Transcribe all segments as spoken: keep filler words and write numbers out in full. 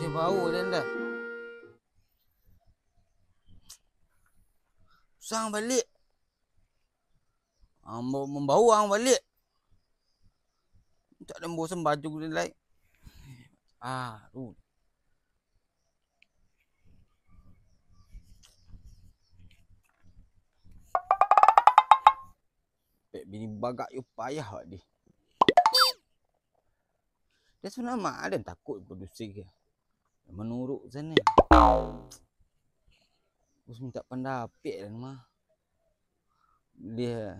Eh, bau den dah. Usang baliak. Ambo mambawa ang baliak. Tak ada bosan baju den lai. Ah, tu. Pek bini bagak yo payah wak di. Dia sebenarnya mah ada yang takut produksi ke. Menurut sana. Terus minta pendapat dan mah. Dia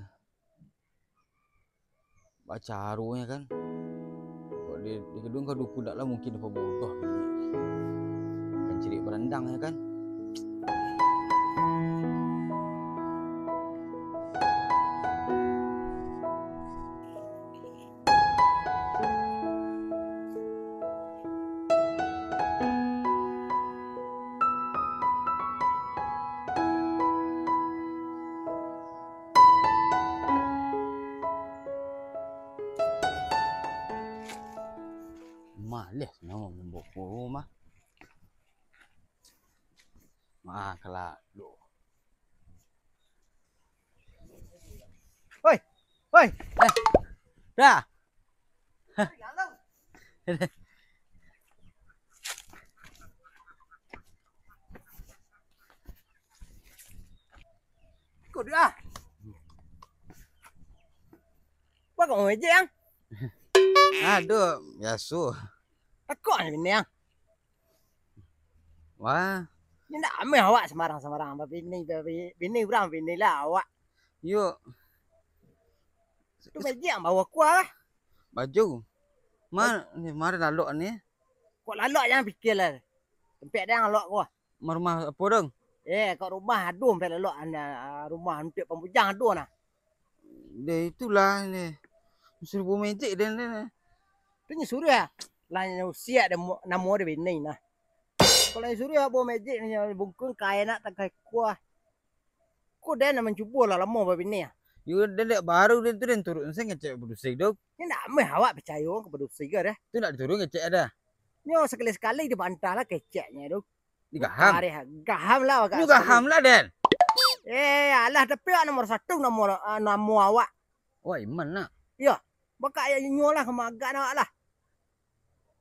baca arunya kan. Kok di, di gedung kau duku dak lah mungkin apa bodoh. Kan cilik berendang ya kan. Maleh namo mambawa ke rumah. Ah, kalak. Oi, oi. Eh, dah. Kau dah. Apa kau ngejek, ang? Aduh, biaso. Takut ni bini, ang. Wah. Ni ndak ameh awak sembarang-sembarang. Bini, bini, bini urang bini lah awak. Yo. Tu bajik ang bawa kuah lah. Baju. Ma, ni mari lalok ni. Kok lalok jangan pikir lah. Tempek dia lalok kuah. Ma rumah apa dong? Eh, kok rumah aduh sampai lalok anda, rumah untuk pambujang aduh nah. Deh itulah ni. Seribu magic den den. Tu nyo suruh ah. Lah nyo usiak deh mo-, namo deh bini nah. Kalau nyo suruh ah bawa magic ni nyo bungkung kain nak tangkai kuah. Ko den nak mancubo lah lamo babini ah. Yo den dek baru den tu den turun sen ngecek produksi tu. Ni ndak meh awak picayo ka produksi ka deh. Tu nak turun ngecek ada. Nyo sakali-sakali dibantah lah keceknyo tu. Digaham. Tarih gaham lah agak. Nyo gaham lah den. Eh, alah tapi awak nomor satu nomor, ah, namo awak. Wah, iman nak. Iyo. Bakak ya nyo lah kemagak awak lah.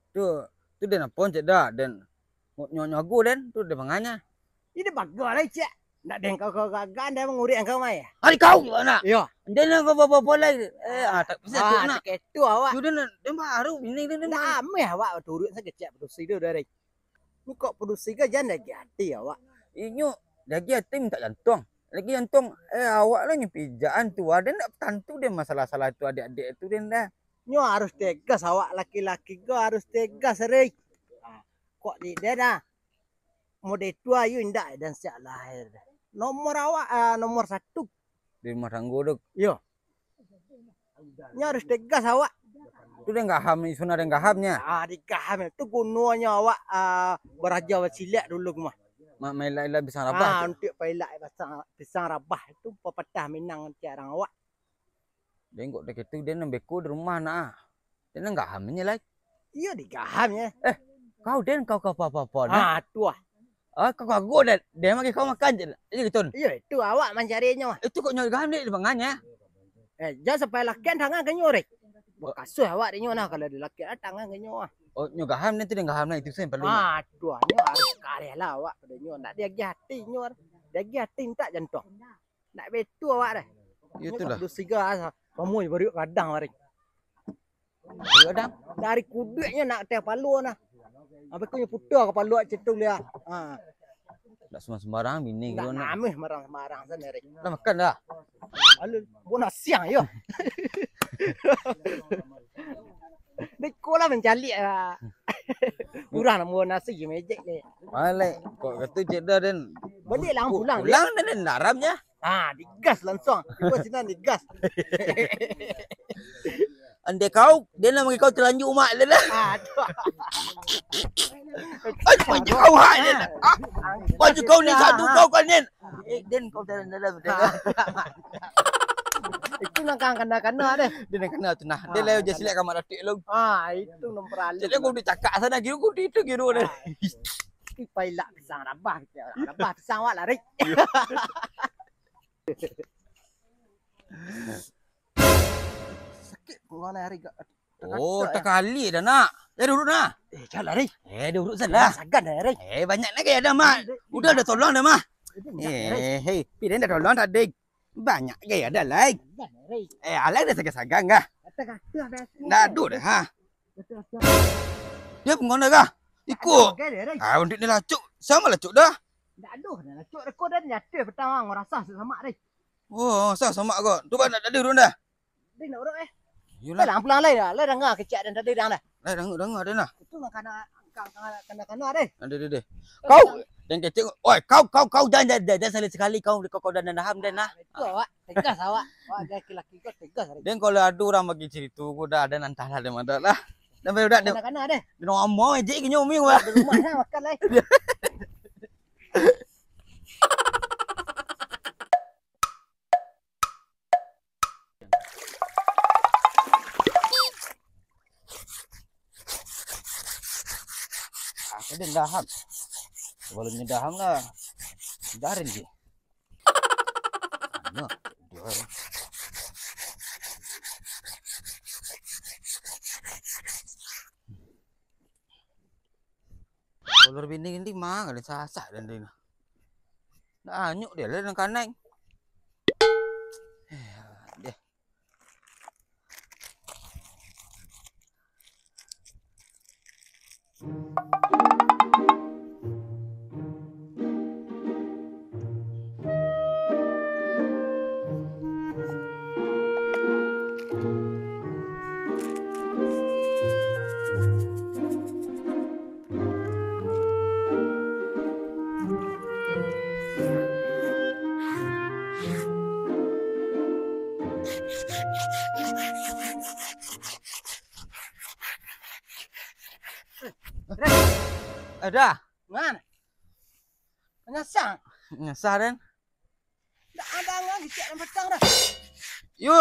Tu, tu den apo cek dah den. Nyo nyo agu den tu den manganya. Ini bagus lah cek. Ndak den kau kau gagah den mangurik kau mai. Ari kau nak. Iyo. Den nak apa apa lagi. Eh, ah tak bisa tu nak. Ketu awak. Tu den den baru bini den. Ndak ameh awak turut sakecek betusi tu dari. Ni kok produksi ka jan lagi ati awak. Inyo lagi ati minta jantuang. Lagi jantuang, eh, awak lah nyo pijaan tu. Ada ndak tantu deh masalah-salah tu adik-adik tu deh dah. Nyo harus tegas awak laki-laki ko harus tegas ri. Ha, kok di dia dah. Mode tu ayu indak dan siap lahir. Nomor awak ah, nomor satu. Di rumah tangga tu. Iyo. Nyo harus tegas awak. Tu den gaham, isu na den gahamnya. Ah, digaham tu gunonyo awak ah, baraja basilek dulu mah. Mak mailak-ilak pisang rabah. Ah, tu. Untuk pailak pisang, pisang rabah tu papatah Minang tiarang awak. Den kok deketu den nambeko di rumah nak. Den nang gahamnya lai. Iyo digahamnya. Eh, kau den kau kau apa-apa nah. Ah, tu ah. Ah, kau kagok den. Den magi kau makan je. Iyo gitu. Iyo itu awak mancarinyo. Itu kok nyo gaham dek di banganya. Eh, jangan sampai lakian tangan ke nyo rek. Bakasuh awak dek nyo nah kalau di lakian tangan ke nyo ah. Oh, nyo gaham nanti den gaham nah itu sen perlu. Ah, tu ah, nyo harus kareh lah awak pada nyo. Ndak diagih hati nyo. Diagih hati minta jantung. Ndak betu awak dah. Itulah. Nyo siga asa. Pamoy baru kadang mari. Kadang dari kuduiknyo nak teh palo nah. Apa kau nyo putar kepala cetung dia. Ha. Ndak sembarang bini kau nak. Ndak nameh marang-marang sana rek. Dah makan dah. Alu, bona siang yo. Dek ko lah mancaliak ah. Urang nak buah nasi je mejek ni. Malek, kok kata cek dah den. Balik lah pulang. Pulang den daramnya. Ah, digas langsung. Tiba sinan digas. Andai kau, dia nak bagi kau terlanjur umak dia dah. Ah, tu. Ai, baju kau hak dia dah. Ah, baju kau ni satu kau kan ni. Eh, den kau dalam-dalam. Tu nan ka-, kana-kana deh. Dia nan kana tu nah. Dia Ah, lah nak ujian silek ka Mak Datuk lu. Ah, itu nan paralu. Jadi aku dicakak sana, kiro aku di itu, kiro deh. Ah, itu. Tapi pailak pisang rabah kita. Rabah pisang awak lari. Sakik pungguan hari gak. Oh, takali dah nak. Eh, duduk nah. Eh, jangan lari. Eh, duduk salah. Sagan dah, Rai. Eh, banyak nak gaya dah, Mak. Udah, dah tolong dah, Mak. Eh, hei, pilihan dah tolong tadi. Banyak gaya dah, lai. Eh, alai dah sagan-sagan kah? Kata-kata biasa. Dah aduh dah, ha. Kata-kata. Dia pun kau dah kah? Ikut. Ada gaya, Rai. Ah, untuk ni lacuk. Sama lacuk dah. Dah aduh, dah lacuk. Rekod dah nyata pertama, ngerasa sesamak, Rai. Oh, sa-, samak kau. Tu bana tadi urun dah. Deh, nak urut, eh. Yolah. Dah lah, pulang lai dah. Lai danga kecek dan tadi dang dah. Lai danga, danga dah nah. Itu mah kana, kana, kana, kana deh. Ada deh, deh. Kau, dan kecek, oi, kau, kau, kau jangan, jangan, jangan, jangan sekali-sekali kau, kau, kau dan, dan daham deh nah. Ah, itu awak, tegas awak. Awak jadi laki-laki kau tegas hari. Dan kalau ada orang bagi cerita, kau dah ada nan entah lah, dia mana lah. Dan baru dah, kana-kana deh. Dia ngomong aja, kini umi, wah. Di rumah sana makan lai. Aku den daham. Sebelumnya daham lah. Darin je. Nah, dua. Kolor bini ni mah kada sasak dan dia. Nak anyuk dia lah dengan kanai. Deh. Ada. Mana? Nyasah. Nyasah, Den. Ndak ada angin kicik dalam batang dah. Yo,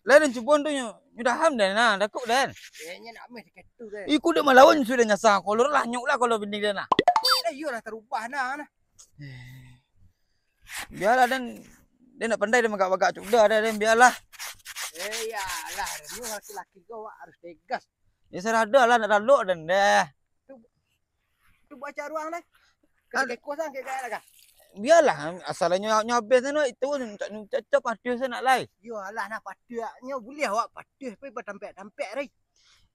lain cubo tu nyo, nyo daham den nah, dakuk den. Kayaknya nak ameh dekat tu den. Iku dah malawan sudah nyasah, kolor lah nyuk lah kalau bini den nah. Eh, iyo lah terubah nah, nah. Biarlah den, den nak pandai den bagak-bagak cuk dah den, biarlah. Eh, iyalah, ni laki-laki kau awak harus tegas. Ya, sarada lah nak talok den deh. Tu, tu buah caruang deh. Kan keko sang kek gaya lah kah? Biarlah, asal nyo, nyo habis tu, itu cak, cak, cak patuh sanak lai. Yo alah, nah patuh nyo buliah awak patuh pai batampek-tampek rai.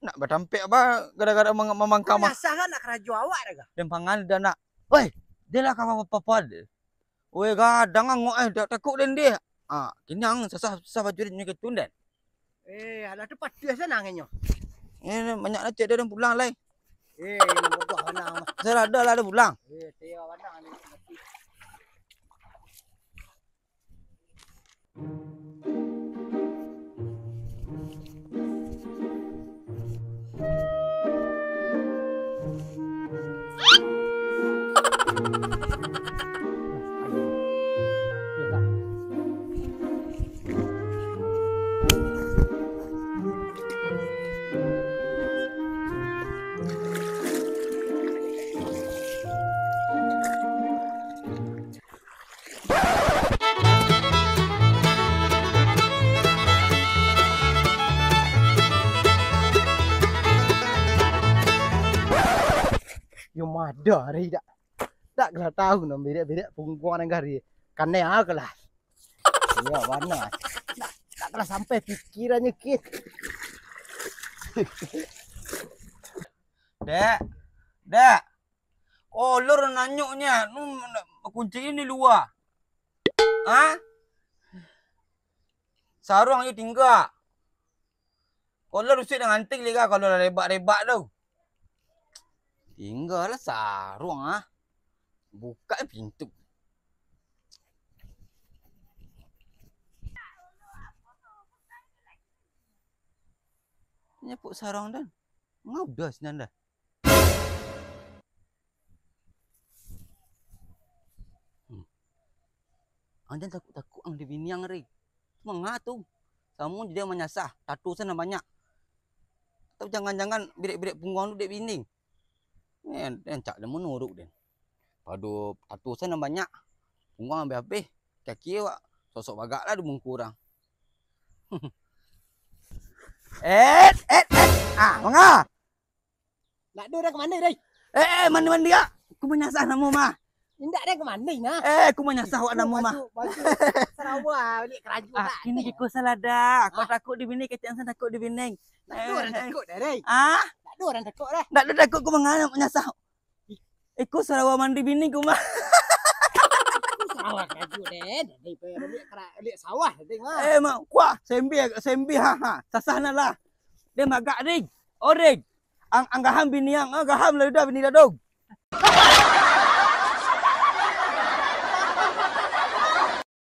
Nak batampek apa gara-gara mang-, mamangkam. Kau nyasah kan nak karajo awak dah kah? Dan pangan dah nak. Oi, dia lah kawan apa-apa dia. Weh, gadang angok eh, dak takuk den deh. Ah, kini ang sasah, sasah baju den nyo ketun den. Eh, alah tu patuah sanang inyo. Eh, banyak lah cek dia, den pulang lai. Eh, bodoh sanang mah. Saya ada lah, den pulang. Eh, tiyo sanang ni. Yo mada ari dak. Dak kena tahu nan berek-berek pungguang nan gari. Kanai ah kelas. Iyo bana. Dak, dak kena sampai pikirannyo kis. Dek. Dek. Kolor nanyuknyo, nu kunci ini lua. Ha? Saruang ajo tingga. Kolor usuik dengan anting liga kalau lah rebak-rebak tu. Tinggalah saruang ah. Buka pintu. Nyepuk saruang dan. Ngau dah sinan dah. Hmm. Ang jan takuk-takuk ang di bini ang, Ri. Manga tu. Samo jo den manyasah, tato se nan banyak. Atau jangan-jangan birek-birek pungguang tu dek bini. Eh, den cak den manuruk den. Pado tato se nan banyak, pungguang abih-abih. Kaki awak sosok bagak lah di muko urang. Eh, eh, eh. Ah, manga? Nak do dah ka mandi, Rai? Eh, eh, mandi-mandi ah. Ku manyasah namo mah. Indak dah ka mandi nah. Eh, ku manyasah awak namo mah. Baju, baju sarawa balik karajo ah, dah. Kini iko salah dah. Kau ah. Takut di bini, kecek san takut di bini. Nak do urang takut dah, Rai. Ah? Nak do urang takut dah. Nak do takut ku manga manyasah. Iko sarawa mandi bini ku mah. Sarawa karajo deh. Dari balik kara-, balik sawah tadi mah. Eh, mak, kuah, sembih, sembih, ha, ha. Sasah nah lah. Dia magak, Ring. Oh, Ring. Ang-, ang gaham bini ang, ah, gaham lah udah bini dadong.